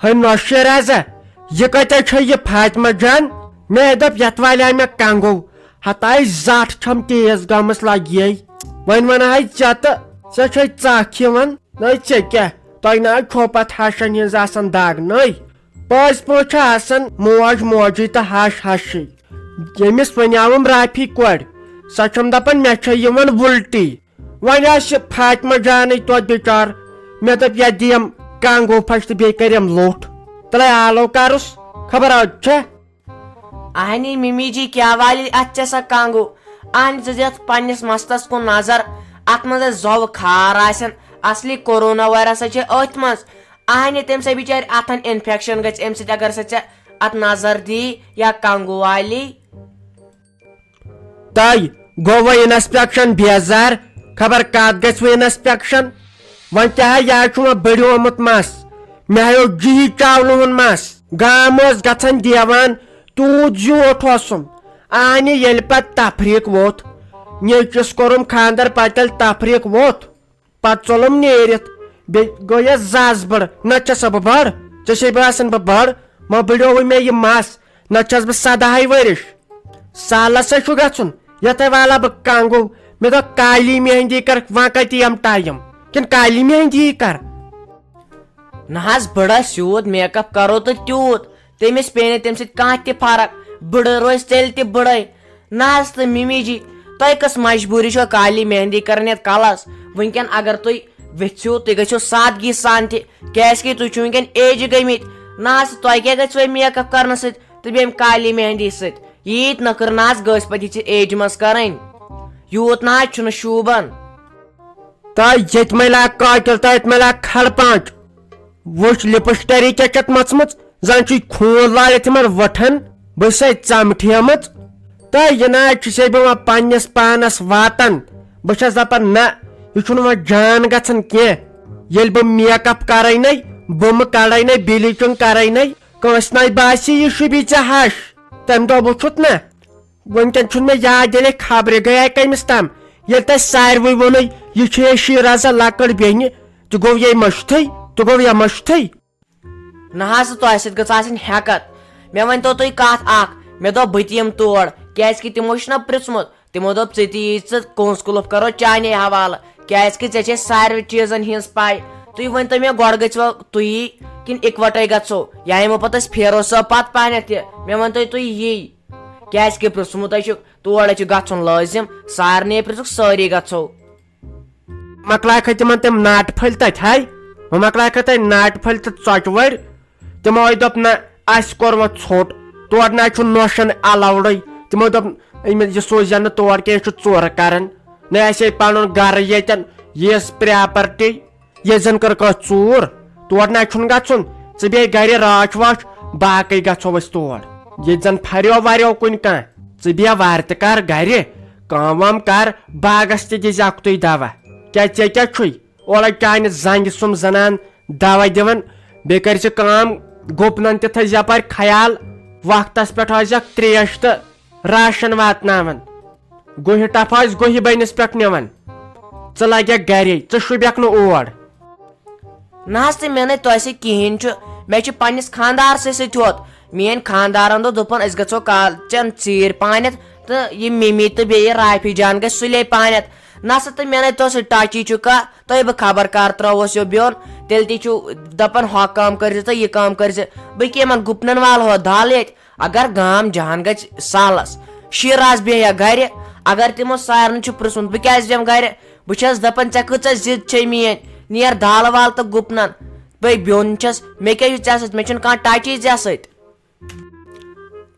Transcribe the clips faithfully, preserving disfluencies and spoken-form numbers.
ہے نۄشہِ رازا، یہِ کتہِ چھےٚ یہِ فاطمہ جان؟ مےٚ دوٚپ، یتھ والے مےٚ کنگو، ہتاے زٹھ چھم تیز گٔمٕژ لگیے۔ وۄنۍ ونہٕ ہاے ژےٚ تہٕ ژےٚ چھے ژکھ یِوان۔ نٔے ژےٚ کیٛاہ؟ تۄہہِ نہ چھو پتہٕ ہشن ہٕنٛز آسان دگ نٔے؟ پٔزۍ پٲٹھۍ چھِ آسان موج موجی تہٕ ہش ہشی۔ ییٚمِس وَنیٛاوُم رافی کورِ، سۄ چھم دپان مےٚ چھےٚ یِوان وُلٹی۔ وۄنۍ آسہِ فاطمہ جانٕے توتہِ بِچار، مےٚ دوٚپ، یَتھ دِیم کانٛگو پھش تہٕ بیٚیہِ کٔرِم لوٚٹھ۔ تَلَے آلو کَرُس، خبر اَتھ چھےٚ۔ اہنی مِمی جی، کیٛاہ والی اَتھ ژےٚ سۄ کانٛگو؟ اہنی، ژٕ دِتھ پنٛنِس مستَس کُن نظر، اَتھ منٛز اَسہِ زۄوٕ خار آسن، اصلی کورونا وایرس چھِ أتھۍ منٛز۔ اہنی، تٔمۍ سۭتۍ بِچارِ اَتھن انفیکشن گژھِ اَمہِ سۭتۍ، اگر سۄ ژےٚ اَتھ نظر دی یا کانٛگو والی۔ تۄہہِ گوٚو وۄنۍ انسپیکشن بیزار، خبر کتھ گژھِ وۄنۍ انسپیکشن؟ وۄنۍ کیٛاہ ہا، یہِ حظ چھُ وۄنۍ بٔڑیومُت مس، مےٚ ہا اوس جِہی چاولہٕ ہُن مس۔ گام اوس گژھان دیوان، تیوٗت زیوٗٹھ اوسُم۔ آنہِ ییٚلہِ پتہٕ تفریٖق ووٚتھ، نیٚچوِس کوٚرُم خانٛدر، پتہٕ ییٚلہِ تفریٖق ووٚتھ، پتہٕ ژوٚلُم نیٖرِتھ۔ بیٚیہِ گوٚو یَتھ زَس بٔڑ۔ نَتہٕ چھَسا بہٕ بٔڑ؟ ژےٚ چھے باسان بہٕ بٔڑ؟ وۄنۍ بٔڑیووُے مےٚ یہِ مَس۔ نَتہٕ چھَس بہٕ سَداہَے ؤرِش۔ سالَس ہَے چھُ گژھُن۔ یَتھ ہَے والہٕ بہٕ کانٛگو۔ مےٚ دوٚپ کالی مہندی کَر، وۄنۍ کَتہِ یِم ٹایم؟ کِنہٕ کالی مہندی کَر؟ نہ حظ، بٕڑَس یوٗت میک اپ کَرو تہٕ تیوٗت، تٔمِس پیٚیہِ نہٕ تَمہِ سۭتۍ کانٛہہ تہِ فرق۔ بٕڑٕ روزِ تیٚلہِ تہِ بٕڑَے۔ نہ حظ تہٕ مِمی جی، تۄہہِ کۄس مجبوٗری چھو کالی مہندی کرٕنۍ یَتھ کلس؟ وٕنکٮ۪ن اگر تُہۍ ویٚژھِو، تُہۍ گٔژھِو سادگی سان تہِ، کیازِ کہِ تُہۍ چھِو وٕنکٮ۪ن ایجہِ گٔمٕتۍ۔ نہ حظ، تۄہہِ کیٛاہ گژھِوٕ میک اپ کرنہٕ سۭتۍ تہٕ بیٚیہِ اَمہِ کالی مہندی سۭتۍ؟ ییٖتۍ نٔکھٕر نہ حظ گٔژھ پتہٕ یِژھِ ایجہِ منٛز کرٕنۍ۔ یوٗت نہ حظ چھُنہٕ شوٗبان۔ تہٕ ییٚتہِ مَلہِ اکھ کاکل، تہٕ ییٚتہِ مَلہِ اکھ کھلہٕ پانٛچ۔ وٕچھ، لپسٹری کیٛاہ چھَتھ مَژمٕژ، زَن چھُے خوٗن لارِتھ یِمَن وٕٹھَن، بہٕ چھَسَے ژَمٹھیمٕژ۔ تہٕ یہِ نہ حظ چھُسَے بہٕ وۄنۍ پنٛنِس پانَس واتان۔ بہٕ چھَس دَپان، نہ، یہِ چھُنہٕ وۄنۍ جان گژھان کینٛہہ۔ ییٚلہِ بہٕ میک اپ کَرَے نَے، بُمہٕ کَڑَے نَے، بِلیٖچِنٛگ کَرَے نَے، کٲنٛسہِ نَے باسہِ یہِ شوٗبی ژےٚ ہَش۔ تَمہِ دۄہ وٕچھُتھ نہ، وٕنکٮ۪ن چھُنہٕ مےٚ یاد، ییٚلے خبرِ گٔیے کٔمِس تام۔ ییٚلہِ تۄہہِ ساروٕے ووٚنُے، یہِ چھِ یہِ شیٖرازا لۄکٕٹ بیٚنہِ، تہِ گوٚو یے مٔشتھٕے، تہِ گوٚو یہِ مٔشتھٕے۔ نہ حظ، تۄہہِ سۭتۍ گٔژھ آسٕنۍ ہٮ۪کتھ۔ مےٚ ؤنۍتو تُہۍ کتھ اکھ، مےٚ دوٚپ بہٕ تہِ یِمہٕ تور، کیازِ کہِ تِمو چھُنہ پرٛژھمُت، تِمو دوٚپ ژٕ تہِ یی، ژٕ کونٛس قُلف کرو چانے حوالہٕ، کیازِ کہِ ژےٚ چھے ساروٕے چیٖزن ہٕنٛز پاے۔ تُہۍ ؤنۍتو مےٚ گۄڈٕ گٔژھوا تُہی کِنہٕ اِکوٹے گژھو، یا یِمو پتہٕ أسۍ پھیرو سۄ پتہٕ پانٮ۪تھ تہِ؟ مےٚ ؤنۍتو تُہۍ یی۔ کیازِ کہِ پرٛژھمُت ہے چھُکھ، تور ہے چھُ گژھُن لٲزِم، سارنٕے پرٛژھُکھ، سٲری گژھو۔ مۄکلایکھے تِمن تِم ناٹہِ پھٔلۍ تتہِ ہاے، وۄنۍ مۄکلایکھے تتہِ ناٹہِ پھٔلۍ تہٕ ژۄچہِ وٲرۍ۔ تِمو ہے دوٚپ، نہ، اسہِ کوٚر وۄنۍ ژھوٚٹ، تور نہ چھُ نوشن الاوڈٕے۔ تِمو دوٚپ، أمِس یہِ سوزن نہٕ تور کینٛہہ، یہِ چھُ ژورٕ کران، نہ آسہِ ہے پنُن گرٕ ییٚتٮ۪ن، یِژھ پراپرٹی۔ ییٚتہِ زن کٔر کٲنٛسہِ ژوٗر، تور نہ چھُنہٕ گژھُن۔ ژٕ بیٚہہ گرِ راچھ واچھ، باقٕے گژھو أسۍ تور۔ ییٚتہِ زن پھریو وریو کُنہِ کانٛہہ، ژٕ بیٚہہ وارِ تہٕ کر گرِ، کٲم وٲم کر، باغس تہِ دِزِ اکُتُے دوا۔ کیٛاہ ژےٚ کیٛاہ چھُے؟ اورے چانہِ زنگہِ سُم زنان دوا دِوان، بیٚیہِ کٔرۍ زِ کٲم، گُپنن تہِ تھٲے زِ یپارۍ خیال، وقتس پٮ۪ٹھ ٲسۍ زٮ۪کھ تریش تہٕ راشن واتناوان۔ گُہہِ ٹپھ آسہِ گُہہِ بٔنِس پٮ۪ٹھ نِوان، ژٕ لگکھ گرے، ژٕ شوٗبکھ نہٕ اور۔ نہ حظ، تہٕ مےٚ نَے تۄہہِ سۭتۍ کِہیٖنۍ چھُ، مےٚ چھُ پننِس خانٛدارسٕے سۭتۍ ہوت۔ میٲنۍ خانٛدارن دوٚپ، دوٚپُن، أسۍ گژھو کالچن ژیٖرۍ پانٮ۪تھ، تہٕ یہِ مِمی تہٕ بیٚیہِ رافی جان گژھِ سُلے پانٮ۪تھ۔ نہ سا، تہٕ مےٚ نَے تۄہہِ سۭتۍ ٹچی چھُ کانٛہہ، تۄہہِ بہٕ خبر کر ترٛاووس یہِ بیوٚن، تیٚلہِ تہِ چھِو دپان، ہۄ کٲم کٔرزِ تہٕ یہِ کٲم کٔرزِ۔ بہٕ کیٛاہ یِمن گُپنن والہٕ ہو دل ییٚتہِ؟ اگر گام جان گژھِ سالس، شیراز بیٚہیا گرِ۔ اگر تِمو سارنٕے چھُ پرٛژھمُت، بہٕ کیٛازِ بیٚہمہٕ گرِ؟ بہٕ چھَس دَپان، ژےٚ کۭژاہ ضِد چھے میٛٲنۍ؟ نیر دالہٕ والہٕ تہٕ گُپنَن۔ بٔے بیوٚن چھَس، مےٚ کیٛاہ چھُ ژےٚ سۭتۍ؟ مےٚ چھُنہٕ کانٛہہ ٹچی ژےٚ سۭتۍ۔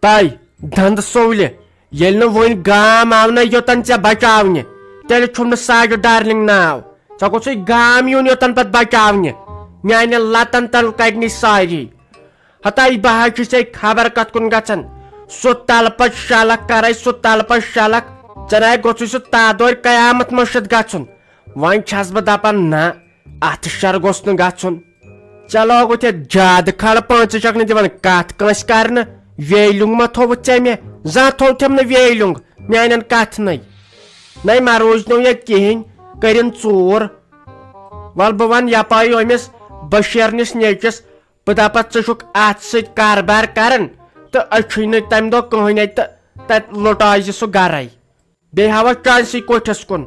تَے دَنٛدٕ سولہِ، ییٚلہِ نہٕ وۄنۍ گام آو نہ یوٚتَن ژےٚ بچاونہِ، تیٚلہِ چھُم نہٕ ساجہِ ڈارلِنٛگ ناو۔ ژےٚ گوٚژھُے گام یُن یوٚتَن پَتہٕ بچاونہِ۔ میٛانہِ لَتَن تَل کَڑنی ساری۔ ہتاے بہٕ حظ چھُسے خبر کتھ کُن گژھان۔ سُہ تلہٕ پتہٕ شلکھ کرے، سُہ تلہٕ پتہٕ شلکھ۔ ژےٚ ناے گوٚژھُے سُہ تادورِ قیامت مٔشِتھ گژھُن۔ وۄنۍ چھس بہٕ دپان، نہ، اتھ شر گوٚژھ نہٕ گژھُن۔ ژےٚ لوگُتھ یتھ زیادٕ کھڑ پٲنٛژٕ چھکھ نہٕ دِوان کتھ کٲنٛسہِ کرنہٕ۔ ویلیُنگ ما تھووُتھ ژےٚ مےٚ؟ زانٛہہ تھووتھم نہٕ ویلیُنگ میانٮ۪ن کتھنٕے۔ نَے ما روٗزنو یہِ کِہیٖنۍ، کٔرِن ژوٗر۔ ول بہٕ ونہٕ یپٲرۍ أمِس بشیرنِس نیٚچِس، بہٕ دَپَتھ، ژٕ چھُکھ اَتھ سۭتۍ کاربار کران تہٕ أسۍ چھُے نہٕ تَمہِ دۄہ کٕہٕنۍ اَتہِ، تہٕ تَتہِ لُٹاوزِ سُہ گرَے۔ بیٚیہِ ہاوَتھ چانسٕے کوٹھِس کُن۔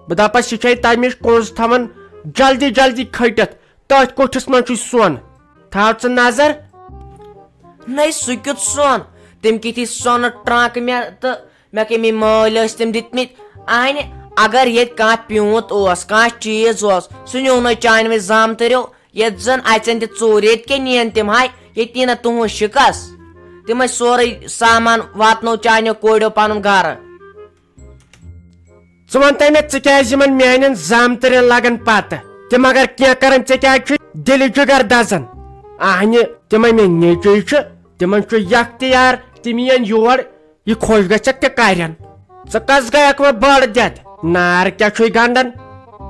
بہٕ دَپَس، یہِ چھے تَمِچ کُنٛز تھاوان جلدی جلدی کھٔٹِتھ، تٔتھۍ کوٹھِس منٛز چھُے سۄن۔ تھاو ژٕ نظر۔ نَے، سُہ کیُتھ سۄن؟ تٔمۍ کِتھی سۄنہٕ ٹرٛانٛکہٕ مےٚ تہٕ مےٚ کَمہِ مٲلۍ ٲسۍ تٔمۍ دِتمٕتۍ؟ اَہنہِ، اگر ییٚتہِ کانٛہہ پیوٗنٛت اوس، کانٛہہ چیٖز اوس، سُہ نیوٗ نَے چانہِ وِزِ زامتٕرِو، ییٚتہِ زَن اَژٮ۪ن تہِ ژوٗر، ییٚتہِ کیٛاہ نِیَن تِم ہاے؟ ییٚتہِ یی نہ تُہُنٛد شِکَس۔ تِم ٲسۍ سورُے سامان واتنو چانیو کورٮ۪و پَنُن گَرٕ۔ ژٕ وَن تہٕ مےٚ، ژٕ کیٛازِ یِمَن میٛانٮ۪ن زامتٕرٮ۪ن لَگَن پَتہٕ؟ تِم اگر کینٛہہ کَرَن، ژےٚ کیٛازِ چھُے دِلہِ جِگر دَزان؟ اَہنہِ، تِمَے مےٚ نیٚچوٗ چھِ، تِمَن چھُ یہِ اختیار، تِم یِیَن یور، یہِ خۄش گژھٮ۪کھ تہِ کَرن۔ ژٕ کَس گٔیَکھ وۄنۍ بٔڑ دٮ۪د؟ نار کیٛاہ چھُے گنٛڈان؟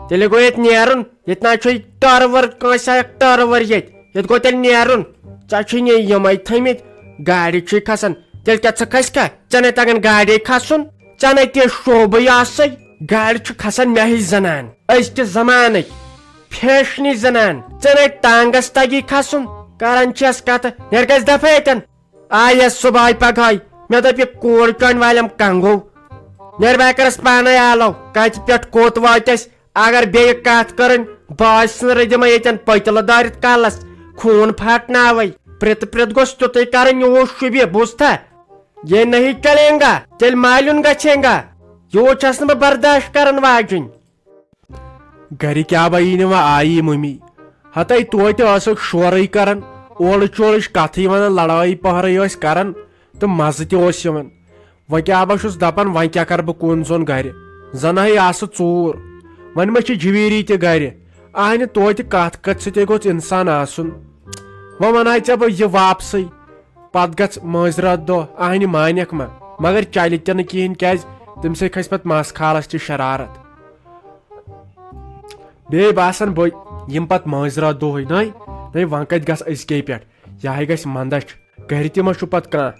تیٚلہِ گوٚو ییٚتہِ نیرُن۔ ییٚتہِ نہ چھُے ٹٲرٕ وٲر، کٲنٛسہِ آیَکھ ٹٲرٕ وٲر ییٚتہِ۔ ییٚتہِ گوٚو تیٚلہِ نیرُن۔ ژےٚ چھُے نے یِمَے تھٲمٕتۍ۔ گاڑِ چھُے کھسان۔ تیٚلہِ کیٛاہ ژٕ کھسکھا؟ ژےٚ نے تَگان گاڑے کھسُن؟ ژےٚ نے تہِ شوبٕے آسَے۔ گاڑِ چھُ کھسان مےٚ ہِش زنان۔ أزکہِ زمانٕکۍ فیشنی زنان۔ ژےٚ نے ٹانٛگَس تَگی کھسُن۔ کران چھَس کَتھٕ۔ نیرٕ گژھِ دَفعہ ییٚتٮ۪ن۔ آیس صبحٲے پگہٲے، مےٚ دوٚپ، یہِ کوٗر چٲنۍ والٮ۪م کنگو۔ نیرٕ بہٕ کرس پانے آلو، کتہِ پٮ۪ٹھ کوٚت وٲتۍ أسۍ؟ اگر بیٚیہِ کتھ کٔرٕنۍ، بہٕ آسہٕ نہٕ رٔدِمے ییٚتٮ۪ن پٔتلہٕ دٲرِتھ کلس، خوٗن پھاٹناوے۔ پرٛتھ پرٛتھ گوٚژھ تیُتُے کرٕنۍ، یوٗت شوٗبہِ، بوٗزتھا؟ یہ نہیں چلیں گا، تیٚلہِ مالیُن گژھیں گا۔ یوٗت چھس نہٕ بہٕ برداشت کرن واجِنۍ۔ گرِ کیٛاہ بہ یی نہٕ وۄنۍ آیی مٔمی۔ ہتے توتہِ ٲسٕکھ شورٕے کران، اولہٕ چولٕچ کتھٕے ونان، لڑٲے پہرٕے ٲسۍ کران تہٕ مزٕ تہِ اوس یِوان۔ وۄنۍ کیٛاہ بہ چھُس دپان، وۄنۍ کیٛاہ کرٕ بہٕ کُن زوٚن گرِ؟ زنہے آسہٕ ژوٗر۔ وۄنۍ ما چھِ جویری تہِ گرِ؟ اہنہِ توتہِ کتھ کتھِ سۭتے گوٚژھ انسان آسُن۔ وۄنۍ ونہاے ژےٚ بہٕ یہِ واپسٕے۔ پتہٕ گژھ مٲنٛزِ راتھ دۄہ، اہنہِ مانکھ ما، مگر چلہِ تہِ نہٕ کِہیٖنۍ، کیٛازِ تٔمۍ سٕے کھسہِ پتہٕ مس خالس تہِ شرارت۔ بیٚیہِ باسان بہٕ یِم پتہٕ مٲنٛزِ راتھ دۄہٕے، نَے، نَے، وۄنۍ کتہِ گژھ أزکے پٮ۪ٹھ؟ یہِ ہاے گژھِ منٛدچھ، گرِ تہِ ما چھُ پتہٕ کانٛہہ؟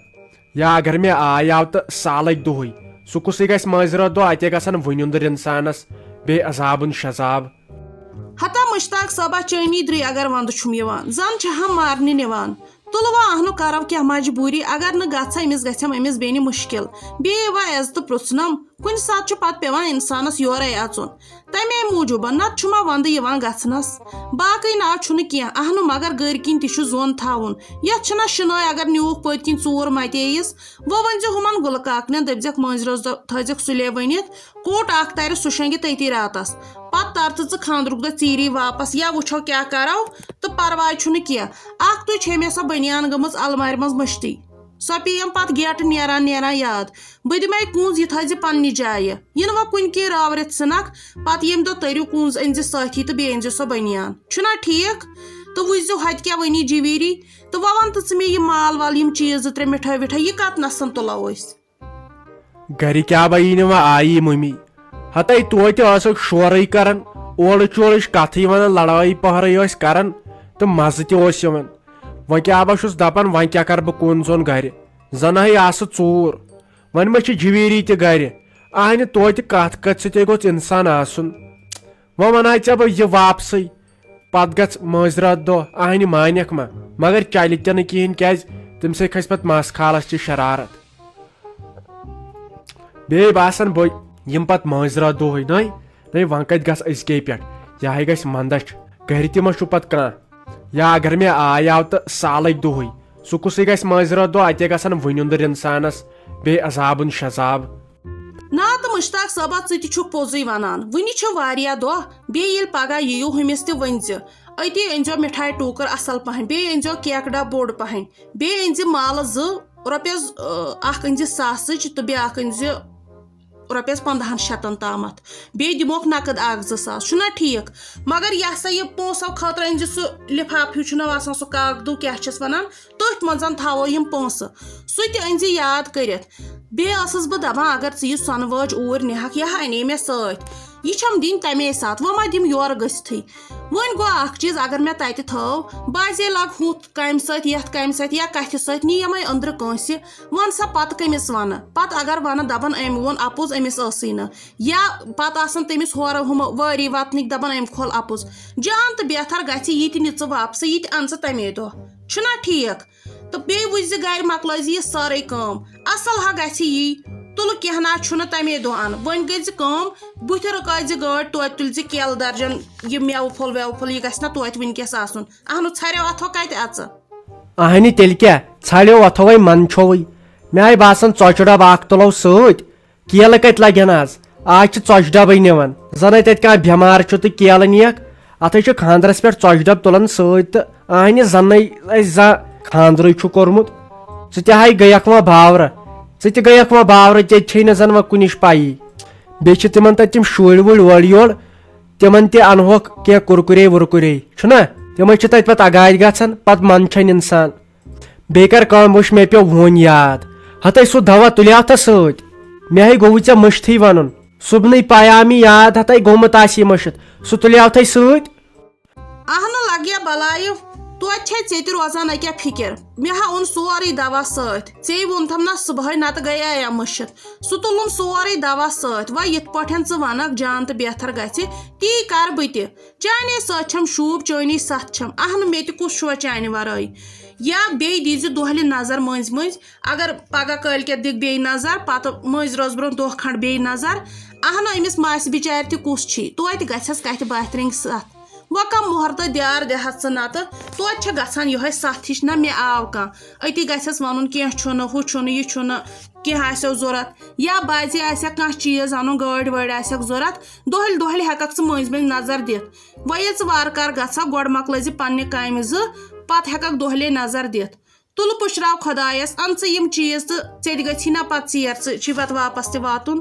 یا اگر مےٚ آے آو تہٕ سالٕکۍ دۄہٕے، سُہ کُسٕے گژھِ مٲنٛزِ راتھ دۄہ؟ اتے گژھن وُنہِ اُندر انسانس بیٚیہِ عذابُن شذاب۔ ہتا مشتاق صٲبا، چٲنی درٕے اگر ونٛدٕ چھُم یِوان، زن چھِ ہم مارنہِ نِوان۔ تُلہٕ وۄنۍ اہنُک کرو کیٛاہ مجبوٗری، اگر نہٕ گژھِ أمِس، گژھٮ۪م أمِس بیٚنہِ مُشکِل۔ بیٚیہِ یِوان عزتہٕ پرٛژھنم، کُنہِ ساتہٕ چھُ پتہٕ پٮ۪وان انسانس یورے اژُن۔ تمے موٗجوٗبن، نتہٕ چھُ ما ونٛدٕ یِوان گژھنس؟ باقٕے ناو چھُنہٕ کینٛہہ، اہنُ مگر گٔرۍ کِنۍ تہِ چھُ زوٚن تھاوُن۔ یتھ چھِنہ شِنٲے اگر نیوٗکھ پٔتۍ کِنۍ ژوٗر متییِس، وۄنۍ ؤنۍزِ ہُمن گُلہٕ کاکنٮ۪ن، دٔپۍزٮ۪کھ مٲنٛزِ رٲژ دۄہ تھٲیزٮ۪کھ سُلے ؤنِتھ، کوٚٹ اکھ ترِ سُہ شۄنٛگہِ تٔتی راتس۔ پتہٕ ترٕ ژٕ ژٕ خانٛدرُک دۄہ ژیٖری واپس، یا وٕچھو کیٛاہ کرو، تہٕ پرواے چھُنہٕ کینٛہہ۔ اکھ تُج چھے مےٚ سۄ بٔنیان گٔمٕژ المارِ منٛز مٔشتٕے۔ سۄ پیٚیَم پتہٕ گیٹہٕ نیران نیران یاد۔ بہٕ دِمے کُنٛز، یہِ تھٲیزِ پننہِ جایہِ۔ یِنہٕ وۄنۍ کُنہِ کِنۍ راورِتھ ژھٕنکھ، پتہٕ ییٚمہِ دۄہ تٔرِو کُنٛز أنۍزِ سٲتھی تہٕ بیٚیہِ أنۍزِ سۄ بٔنیان۔ چھُنا ٹھیٖک؟ تہٕ وٕچھزیو ہۄتہِ کیٛاہ وَنی جِویٖری۔ تہٕ وۄنۍ وَن تہٕ ژٕ مےٚ یہِ مال وال، یِم چیٖز زٕ ترٛےٚ مِٹھٲے وِٹھٲے، یہِ کَتنَسَن تُلو أسۍ؟ گرِ کیٛاہ بہ یی نہٕ وۄنۍ آیی مٔمی۔ ہتے توتہِ ٲسٕکھ شورٕے کران، اولہٕ چولٕچ کتھٕے ونان، لڑٲے پہرٕے ٲسۍ کران تہٕ مزٕ تہِ اوس یِوان۔ وۄنۍ کیٛاہ بہ چھُس دپان، وۄنۍ کیٛاہ کرٕ بہٕ کُن زوٚن گرِ؟ زنہے آسہٕ ژوٗر۔ وۄنۍ ما چھِ جویری تہِ گرِ؟ اہنہِ توتہِ کتھ کتھِ سۭتے گوٚژھ انسان آسُن۔ وۄنۍ ونہاے ژےٚ بہٕ یہِ واپسٕے۔ پتہٕ گژھ مٲنٛزِ راتھ دۄہ، اہنہِ مانکھ ما، مگر چلہِ تہِ نہٕ کِہیٖنۍ، کیٛازِ تٔمۍ سٕے کھسہِ پتہٕ مس خالس تہِ شرارت۔ بیٚیہِ باسان بہٕ یِم پتہٕ مٲنٛزِ راتھ دۄہٕے، نَے، نَے، وۄنۍ کتہِ گژھ أزکے پٮ۪ٹھ؟ یہِ ہاے گژھِ منٛدچھ، گرِ تہِ ما چھُ پتہٕ کانٛہہ؟ یا اگر مےٚ آے آو تہٕ سالٕکۍ دۄہٕے، سُہ کُسٕے گژھِ مٲنٛزِ راتھ دۄہ؟ اتے گژھن وٕنہِ اُندٕر انسانس بیٚیہِ عذابُن شذاب۔ نا تہٕ مشتاق صٲبا، ژٕ تہِ چھُکھ پوٚزُے ونان۔ وُنہِ چھِ واریاہ دۄہ، بیٚیہِ ییٚلہِ پگاہ یِیِو ہُمِس تہِ ؤنۍزِ۔ أتی أنۍزیو مِٹھایہِ ٹوٗکٕر اصل پہن، بیٚیہِ أنۍزیو کیک ڈبہٕ بوٚڑ پہن، بیٚیہِ أنۍزِ مالہٕ زٕ رۄپیس، آ، اکھ أنۍزِ ساسٕچ تہٕ بیٛاکھ أنۍزِ رۄپیس پنٛدہن شتن تامتھ۔ بیٚیہِ دِموکھ نقد اکھ زٕ ساس۔ چھُنا ٹھیٖک؟ مگر یہِ ہسا یہِ پونٛسو خٲطرٕ أنۍزِ سُہ لفافہٕ ہیوٗ، چھُنہ آسان سُہ کاکدوٗ، کیٛاہ چھِس ونان، تٔتھۍ منٛز تھاوو یِم پونٛسہٕ۔ سُہ تہِ أنۍزِ یاد کٔرِتھ۔ بیٚیہِ ٲسٕس بہٕ دپان، اگر ژٕ یہِ سۄنہٕ وٲج اوٗرۍ نِہکھ، یہِ ہا انے مےٚ سۭتۍ۔ یہِ چھَم دِنۍ تَمے ساتہٕ، وۄنۍ ما دِم یورٕ گٔژھتھٕے۔ وۄنۍ گوٚو اکھ چیٖز، اگر مےٚ تتہِ تھٲو، بہٕ آسہِ ہے لگ ہُتھ کامہِ سۭتۍ، یتھ کامہِ سۭتۍ یا کتھِ سۭتۍ، نِیَمے أنٛدرٕ کٲنٛسہِ، وَن سا پتہٕ کٔمِس وَنہٕ؟ پتہٕ اگر وَنہٕ، دَپَن، أمۍ ووٚن اَپُز، أمِس ٲسٕے نہٕ۔ یا پتہٕ آسَن تٔمِس ہورٕ ہُمہٕ وٲری وَتنٕکۍ، دَپَن، أمۍ کھول اَپُز۔ جان تہٕ بہتر گژھِ، یہِ تہِ نہِ ژٕ واپسٕے، یہِ تہِ اَن ژٕ تَمے دۄہ۔ چھُنا ٹھیٖک؟ تہٕ بیٚیہِ وٕچھ زِ گرِ مۄکلٲے زِ یہِ سٲرٕے کٲم۔ اصل ہا گژھِ یی۔ تُلہٕ کینٛہہ نہ چھُنہٕ، تَمے دۄہ اَن۔ وۄنۍ گٔے زِ کٲم، بُتھِ رُکٲے زِ گٲڑۍ، توتہِ تُلۍ زِ کیلہٕ درجن، یہِ مٮ۪وٕ پھوٚل وٮ۪وٕ پھوٚل، یہِ گژھِ نہ توتہِ وٕنکیٚس آسُن۔ اہنُو، ژھرٮ۪و اَتھو کَتہِ اَژٕ؟ اہنہِ، تیٚلہِ کیٛاہ؟ ژھرٮ۪و اَتھو وَے منٛدچھووٕے۔ مےٚ آے باسان، ژۄچہِ ڈَبہٕ اَکھ تُلو سۭتۍ۔ کیلہٕ کَتہِ لَگن آز؟ آز چھِ ژۄچہِ ڈَبَے نِوان۔ زَنَے تَتہِ کانٛہہ بٮ۪مار چھُ تہٕ کیلہٕ نِیَکھ۔ اَتھَے چھُ خانٛدرَس پٮ۪ٹھ ژۄچہِ ڈَبہٕ تُلان سۭتۍ تہٕ اَہنہِ زَنَے اَسہِ زانٛہہ خانٛدرٕے چھُ کوٚرمُت۔ ژٕ تہِ ہاے گٔیَکھ وۄنۍ باورٕ۔ ژٕ تہِ گٔیَکھ وۄنۍ باورٕ، ژےٚ تہِ چھے نہٕ زَن وۄنۍ کُنِچ پَیی۔ بیٚیہِ چھِ تِمَن تَتہِ تِم شُرۍ وُرۍ اورٕ یور، تِمَن تہِ اَنہوکھ کینٛہہ کُرکُرے وُرکُرے، چھُنہ؟ تِمَے چھِ تَتہِ پَتہٕ اگادِ گژھان، پَتہٕ منٛدچھان اِنسان۔ بیٚیہِ کر کٲم، وٕچھ، مےٚ پیوٚو وُہُن یاد۔ ہتے سُہ دوا تُلیو تھا سۭتۍ؟ مےٚ ہے گوٚوُے ژےٚ مٔشتھٕے وَنُن۔ صُبنٕے پیامی یاد ہتے گوٚمُت آسہِ یہِ مٔشِتھ۔ سُہ تُلیو تھے سۭتۍ؟ اہنہٕ لگیا بلایہِ، توتہِ چھے ژےٚ تہِ روزان أکیاہ فِکر۔ مےٚ ہا اوٚن سورُے دوا سۭتۍ۔ ژےٚ ووٚنتھم نہ صُبحٲے، نتہٕ گٔیے یا مٔشِتھ۔ سُہ تُلُن سورُے دوا سۭتۍ۔ وۄنۍ یِتھ پٲٹھۍ ژٕ ونکھ، جان تہٕ بہتر گژھِ، تی کرٕ بہٕ تہِ۔ چانے سۭتۍ چھم شوٗب، چٲنی ستھ چھم۔ اہنہٕ، مےٚ تہِ کُس چھُوا چانہِ ورٲے؟ یا بیٚیہِ دیٖزِ دۄہلہِ نظر مٔنٛزۍ مٔنٛزۍ۔ اگر پگاہ کٲلۍ کٮ۪تھ دِکھ بیٚیہِ نظر، پتہٕ مٔنٛزۍ رٲژ برونٛہہ دۄہ کھنٛڈ بیٚیہِ نظر۔ اہنہٕ، أمِس ماسہِ بِچارِ تہِ کُس چھی؟ توتہِ گژھٮ۪س کتھِ باتھرِنٛگ ستھ۔ وۄنۍ کم مۄہر تہٕ دیار دِہتھ ژٕ نتہٕ؟ توتہِ چھےٚ گژھان یِہوٚے ستھ ہِش نہ مےٚ آو کانٛہہ۔ أتی گژھٮ۪س ونُن، کینٛہہ چھُنہٕ، ہُہ چھُنہٕ، یہِ چھُنہٕ، کینٛہہ آسٮ۪و ضوٚرتھ۔ یا بعضے آسٮ۪کھ کانٛہہ چیٖز انُن، گٲڑۍ وٲڑۍ آسٮ۪کھ ضوٚرتھ، دۄہلہِ دۄہلہِ ہٮ۪ککھ ژٕ مٔنٛزۍ مٔنٛزۍ نظر دِتھ۔ وۄنۍ ییٚلہِ ژٕ وارٕ کارٕ گژھکھ، گۄڈٕ مۄکلٲے زِ پننہِ کامہِ زٕ، پتہٕ ہٮ۪ککھ دۄہلے نظر دِتھ۔ تُلہٕ پُشراو خۄدایس، ان ژٕ یِم چیٖز تہٕ ژےٚ تہِ گژھی نا پتہٕ ژیر، ژٕ چھی پتہٕ واپس تہِ واتُن۔